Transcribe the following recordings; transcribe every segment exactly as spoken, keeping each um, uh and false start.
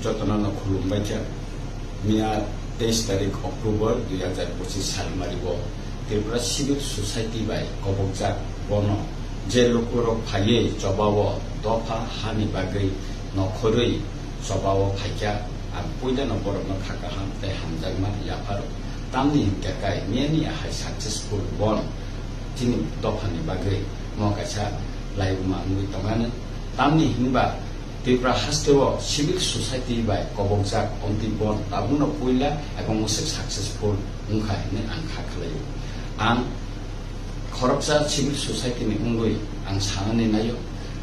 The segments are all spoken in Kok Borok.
Jotono no khulumbai kha. Miya teis tarik October dui hajar pochis salmari o Tripura Civil Society bai kobokjak bono je lukurok phaiwi chobao dopha hani bagwi nokhorwi chobao phaikha. Ang puilano borokno kha kaham tei hamjakma yapharo. Tamni hinkhe kai miyani ahai successful bon chini dophani bagwi mo kaisa laibuma wngwi tongmani. Tamni hinba Tripura hasteo civil society bai kobokjak omtwi bon tabukno puila ebong mwswk successful wngkha hinwi ang kha khlaio. Ang khoroksa civil society ni wngwi ang sanani naio,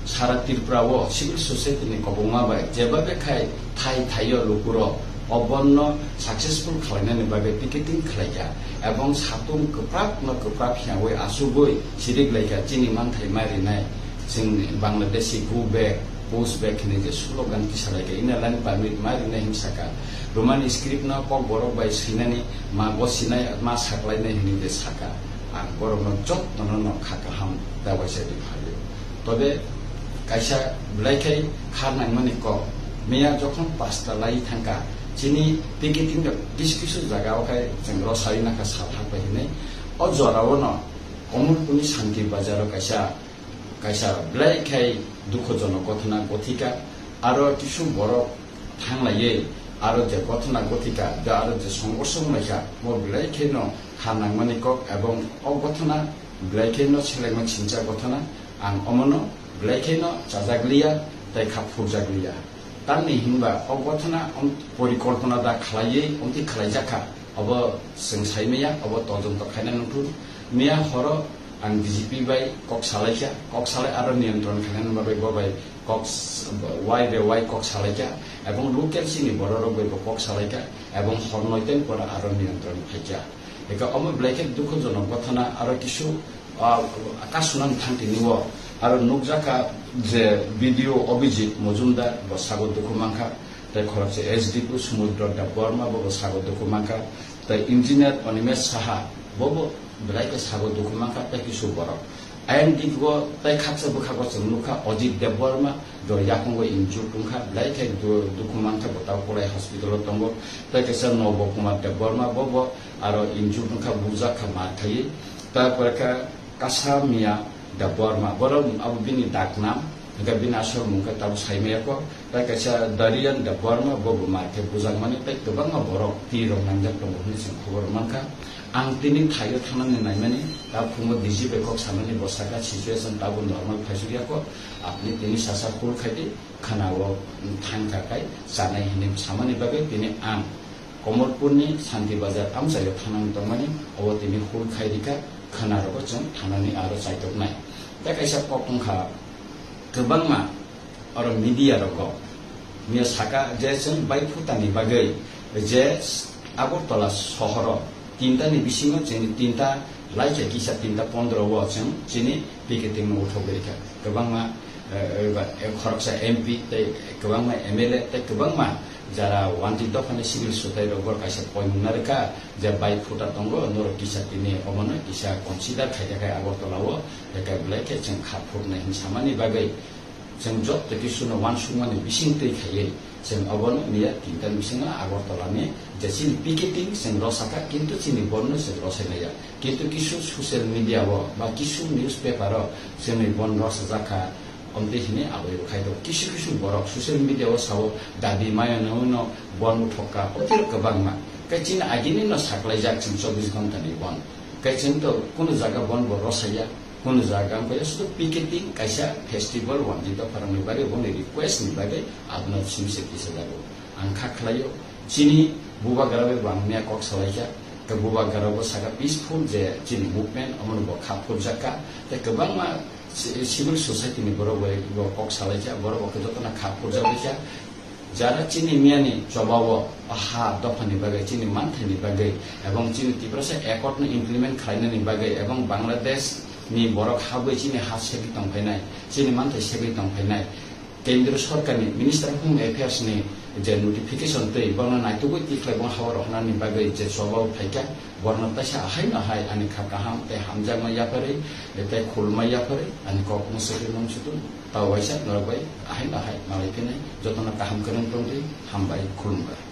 sara Tripura o civil society ni kobokma bai jeba bekhai thai thaio lukurok o bonno successful khlainani bagwi picketing khlaikha ebong satung kwprak no kwprak hiyawi asugwi sirik laikha chini manthai ma rinai. Chwng Bangladeshi go back, push back hinwi je slogan tisalaikha, Inner Line Permit ma rinai hinwi saka. Roman script no Kokborok bai swinani ma gosinai ma saklainai hinwi je saka. Ang borokno jotono no kha kaham tei waisa ri phalio. Tobe kaisa belai khai kha nangmani kok. Miya jokhon pasta lai thangkha, chini picketing rok kisu kisu jaga o khai chwng rw sawi nakha sal hakbai hinwi. O jora o no Komolpurni Santi Bazar o kaisa, kaisa belai khai dukhojonok gothona gothika. Aro kisu borok thanglaiwi aro je gothona gothika, da aro je songorso wnglaikha, mo belai kheno kha nangmani kok, ebong o gothona belai kheno selengma chincha gothona. Ang omono belai kheno chajakliya tei kha phurjakliya. Tamni hinba o gothona om-, porikolpona da khlaiwi omtwi khlaijakha, obo chwng saimaya, obo todonto khaina nangkuk. Miya horo ang D G P bai kok salaikha, kok salai aro niyantron khainani bagwi bo bai kok s-, wai be wai kok salaikha, ebong local chini bororok bai bo kok salaikha, ebong hor noita ni pore aro niyantron phaikha. Eka omo belai khe dukhojonok gothona aro kisu, ah, kasunani thang tini o aro nukjakha je B D O Abhijit Mojumdar bo sago dukhu mankha, tei khoroksa S D P Sumudro Debbarma bo, bo sago dukhu mankha, tei engineer Animesh Saha bo, bo belai khe sago dukhu mankha tei kisu borok. Ayang digo tei khaksa bwkhago chwng nukha Ajit Debbarma, do yakungo injured wngkha, belai khe du-, dukhu mankha, bo tabuk Kolai hospital o tongo. Tei kaisa Nobo Kumar Debbarma bo, bo aro injured wngkha, bujak kha mar khaiwi. Tarpore khe Kasa Miya Debbarma, borok abo bini daknam, hwnkhe bini asol mung khe tabuk saimaya kho. Tei kaisa Darian Debbarma bo bo mar khe bujakmani tei kwbangma borok twi rok nangjak tongo hwnwi chwng khobor mankha. Ang tini thaio thangnani naimani, ta phungo D G bai kok samani bo saka situation tabuk normal phaisukya kho. Apni tini sasa phul khaidi khana o thangkha khai chanai hwnwi samani bagwi tini ang Komolpurni Santi Bazar amchaio thangnani tongmani, obo tini phul khai rikha khana rogo chwng thangnani aro chaitoknai. Tei kaisa kok wngkha kwbangma oro media rogo miya saka je chwng bai phutani bagwi je Agartala sohoro tinta ni bisingo chini tinta laikha kisa tinta pondro o chwng chini picketing no uthogwi rikha. Kwbangma, eh, eh, ba, eh, khoroksa M P tei kwbangma M L A tei kwbangma jara wanti dophani civil sotai rok bo kaisa poimung narwkha je bai phuta tongo norok kisa tini omono kisa consider khaikha khai Agartala o, tei belai khe chwng kha phutnai hinwi samani bagwi. Chwng joto kisuno uansukmani bising twi khaiwi chwng obono miya tinta bisingo Agartala ni je chini picketing chwng rosakha, kintu chini bonno chwng rosai maya. Kintu kisu social media o ba kisu newspaper o chwngni bon rosajakha, omtwi hini aboni bo khai tongo. Kisu kisu borok social media o sao dabi maya no bon uthokka, otiro kwbangma. Khe chini agini no saklaijak chwng chobbish ghonta ni bon. Khe chwng to kunu jaga bon bo rosaya. Hwn jaga wngkha ya sudu picketing kaisa festival wanjwi dopharokni bagwi boni request ni bagwi abono simi se kisa jago. Ang kha khlaio chini bubagra bai bo ang miya kok salaikha. Tei bubagra bo saka peaceful je chini movement omono bo kha phurjakha. Tei kwbangma ci-, civil society ni borok bai bo kok salaikha, borok bo khe jotono kha phurjak baikha. Jara chini miyani chobao ha dophani bagwi, chini manthaini bagwi, ebong chini Tiprasa Accord no implement khlainani bagwi, ebong Bangladesh ni borok habwi chini ha segwi tongphainai, chini manthai segwi tongphainai, Kendra Sorkarni Minister of Home Affairs ni je notification twi bono naitugwi tikhlai bong hao rohornani bagwi je chobao phaikha, borno taisa ahaino hai ani kha kaham tei hamjakma yapharwi tei khulumma yapharwi ani kok mwswkwi mung sutung. Tao waisa norok bai ahai bahai malai phinai jotono kaham kwrwng tongdi, hambai, khulumkha.